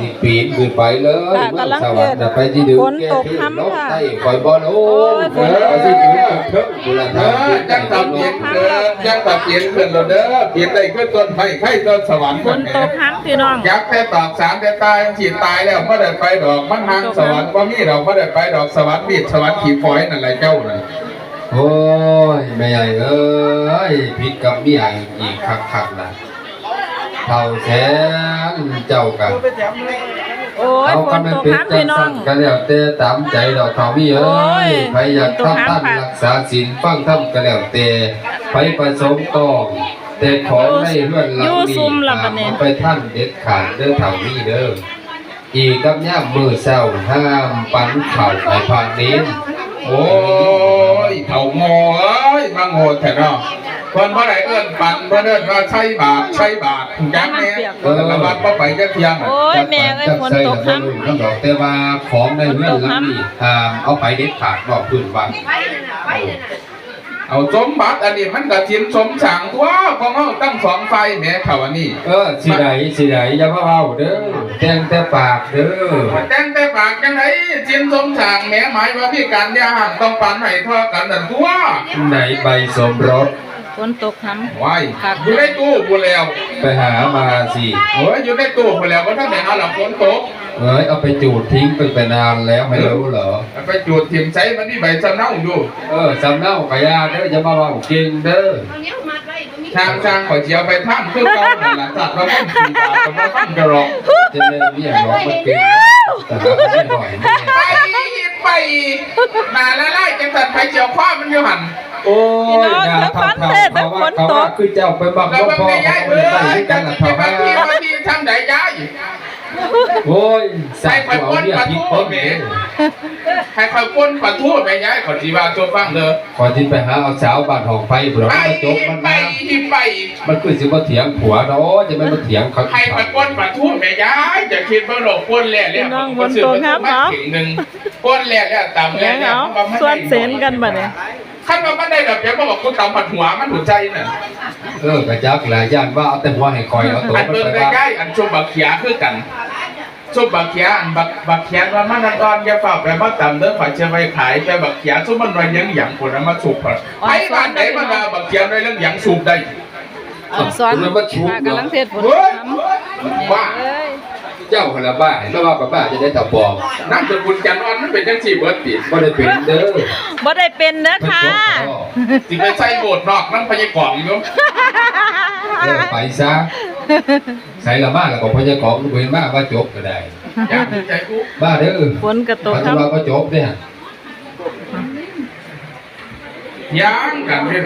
ຊິປີນຂຶ້ນໄປເລີຍ ເມືອງສະຫວັນນະ ໄປຊິດຶງແກ່ເທິງລົງໃຕ້ຂ້ອຍບໍ່ລົງ ໂອ້ຍ ເອີ ຊິຂຶ້ນເທິງພຸ້ນລະ ເອີ ຈັ່ງຕຳເປັນເດີ ຈັ່ງຕຳເປັນຂຶ້ນໂລດເດີ ປີນໄດ້ຄືຕົ້ນໄມ້ໄຄຕົ້ນສະຫວັນ ຝົນຕົກແຮງພີ່ນ້ອງ ຈັບແຕ່ຕອກສານແຕ່ຕ່າຍ ຊິຕາຍແລ້ວບໍ່ໄດ້ໄປດອກ ມັນຫ່າງສະຫວັນບໍ່ມີດອກ ບໍ່ໄດ້ໄປດອກ ສະຫວັນມີດ ສະຫວັນຂີ້ຝອຍນັ້ນແຫຼະເຈົ້ານະ. ໂອ້ຍ ແມ່ໃຫຍ່ເອີຍ ຜິດກັບເມຍອີກຄັກໆລະ ເຖົ້າແສນເຈົ້າກະ ໂອ້ຍ ເອົາ ຄັນແມ່ນເປັນຈັ່ງຊັ້ນກະແລ້ວແຕ່ຕາມໃຈດອກເຖົ້າມີເອີຍ ໂອ້ຍ ໃຜຢາກທຳທານ ຝົນຕົກຫາງພະ ຮັກສາສິນ ຟັງທຳກະແລ້ວແຕ່ ໃຜປະສົງຕ້ອງແຕ່ຂອງໃນເຮືອນຫຼັງນີ້ ຫ້າມເອົາໄປທານເດັດຂາດເດີເຖົ້າມີເດີ. ອີກກັບຍາມມື້ເຊົ້າ ຫ້າມປັນເຂົ້າໃຫ້ພະເນນ. ໂອ້ຍ ເຖົ້າໂງ່ເອີຍ ມາໂງ່ແທ້ເນາະ ເພິ່ນບໍ່ໄດ້ເອີ້ນປັນ ເພິ່ນເອີ້ນວ່າໃສ່ບາດ ໃສ່ບາດ ຮູ້ຈັກແດ່ ເອີ ລະວັດບໍ່ໄປຈັກເທື່ອ ໂອ້ຍ ແມ່ເອີຍ ຝົນຕົກຄ່ຳ ແຕ່ວ່າຂອງໃນເຮືອນຫຼັງນີ້ ຫ້າມເອົາໄປເດັດຂາດນອກພື້ນວັດ. ເອົາສົມບັດອັນນີ້ມັນກະສິນສົມສ້າງຕົວະ ຂອງເຮົາທັງສອງຝ່າຍແໝ ເຖົ້າອັນນີ້ ເອີ ຊິໄດ້ ຊິໄດ້ ຢ່າມາເວົ້າເດີ ແຕ່ງແຕ່ປາກເດີ ແຕ່ງແຕ່ປາກຈັ່ງໃດ ສິນສົມສ້າງແໝ ໝາຍວ່າມີການຢ່າຮ້າງຕ້ອງປັນໃຫ້ທໍ່ກັນນັ້ນຕົວະ ໃນໃບສົມລົດ ຝົນຕົກຄ່ຳ ວ້າຍ ຢູ່ໃນຕູ້ພຸ້ນແລ້ວ ໄປຫາມາຊິ ໂອ້ຍ ຢູ່ໃນຕູ້ພຸ້ນແລ້ວ ບໍ່ທັນໄດ້ຫາດອກ ຝົນຕົກ ເອີຍ ເອົາໄປຈູດຖິ້ມໄປນານແລ້ວ ໄມ່ຮູ້ເຫຼືອ ເອົາໄປຈູດຖິ້ມໃສ ມັນມີໃບສຳເນົາຢູ່ ເອີ ສຳເນົາກະຢ່າເດີ ຢ່າມາເວົ້າເກັ່ງເດີ ຊ່າງໆ ຂ້ອຍຊິເອົາໄປທານຄືເກົ່ານັ້ນລະ ຈັດວ່າມັນຂີ້ບາດກະບໍ່ທັນກະຫຼອກ ຈະແມ່ນເມຍຫຼອກມັນເປັນ ໄປ ໄປ ໜ້າລາຍໆ ຈັ່ງຊັ້ນ ໃຜຊິເອົາຄວ້າມັນຢູ່ຫັ້ນ ໂອ້ຍ ພີ່ນ້ອງ ໜ້າເຖົ້າໆ ເຖິງຟັງເທດເຖິງຝົນຕົກ ຄືເຈົ້າໄປບັກ ລະເບິ່ງແມ່ຍາຍເອີຍ ຈັກຊິເປັນວ່າທີ່ວ່າທີ່ທາງໃດຍາຍ ໂອ້ຍ ໃຫ້ຂ້ອຍປົ່ນປາທູແໝ ໃຫ້ຂ້ອຍປົ່ນປາທູແໝຍາຍ ຂ້ອຍຊິວ່າສູ່ຟັງເດີ ຂ້ອຍຊິໄປຫາເອົາສາວບ້ານຫ້ອງໄຟພຸ້ນລະ ໄປ ມາຈົບມັນ ໄປ ໄປ ມັນຄືຊິບໍ່ຖຽງຜົວເນາະ ໂອ້ຍ ຈະແມ່ນມັນຖຽງເຂົາ ໃຫ້ຂ້ອຍປົ່ນປາທູແໝຍາຍ ຈະຄິດເບິ່ງໂລດ ປົ່ນແລ້ວແລ້ວ ພີ່ນ້ອງ ຝົນຕົກຫາເຮົາ ເຂັງໜຶ່ງ ປົ່ນແລ້ວແລ້ວ ຕຳແລ້ວແລ້ວ ເອົາ ເອົາ ຊວນເສັນກັນບາດນີ້ ຄັນວ່າມັນໄດ້ດອກ ຢ່າມາບອກກູຕຳບັກຫົວມັນຫົວໃຈນັ້ນ ເອີ ກະຈັກແຫຼະ ຢ້ານວ່າເອົາແຕ່ຫົວໃຫ້ຂ້ອຍ ເອົາໂຕ ອັນເບິ່ງໄດ້ຍາຍ ອັນຊຸມບັກເຂຍຄືກັນ ຊຸມບັກເຂຍ ອັນບັກ ບັກເຂຍວ່າມັນອ່ອນໆ ຢ່າຟ້າວໄປມາຕຳເດີ ຂ້ອຍຊິໄວ້ຂາຍ ແຕ່ບັກເຂຍຊຸມມັນໜ່ວຍເຫຼືອງຫຍັງພຸ້ນນະ ມາຊຸບ ໃຜບ້ານໃດມັນວ່າບັກເຂຍໜ່ວຍເຫຼືອງຫຍັງຊຸບໄດ້ ອັກສອນ ມັນມາຊຸບ ກຳລັງເທດຝົນ ເອີຍ ບ້າ ເຈົ້າຫັ້ນລະບ້າ ແລ້ວວ່າໄປບ້າຈະໄດ້ຕາບອດ ນາມສະກຸນຈັນອ່ອນ ມັນເປັນຈັ່ງຊີ້ເບິດຕິ ບໍ່ໄດ້ເປັນເດີ ບໍ່ໄດ້ເປັນເດີຄ່ະ ຊິໄປໃສ່ໂບດນອກນຳພະຍາກອງຢູ່ ເອີ ໄປຊະ ໃສ່ລະມາລະກໍພະຍາກອງ ບໍ່ເຫັນມາ ວ່າຈົບກໍໄດ້ ຢາກໃຈກູ ມາເດີ ຝົນກໍຕົກ ວ່າຈົບເດ້ ຍ່າງກັນເດ້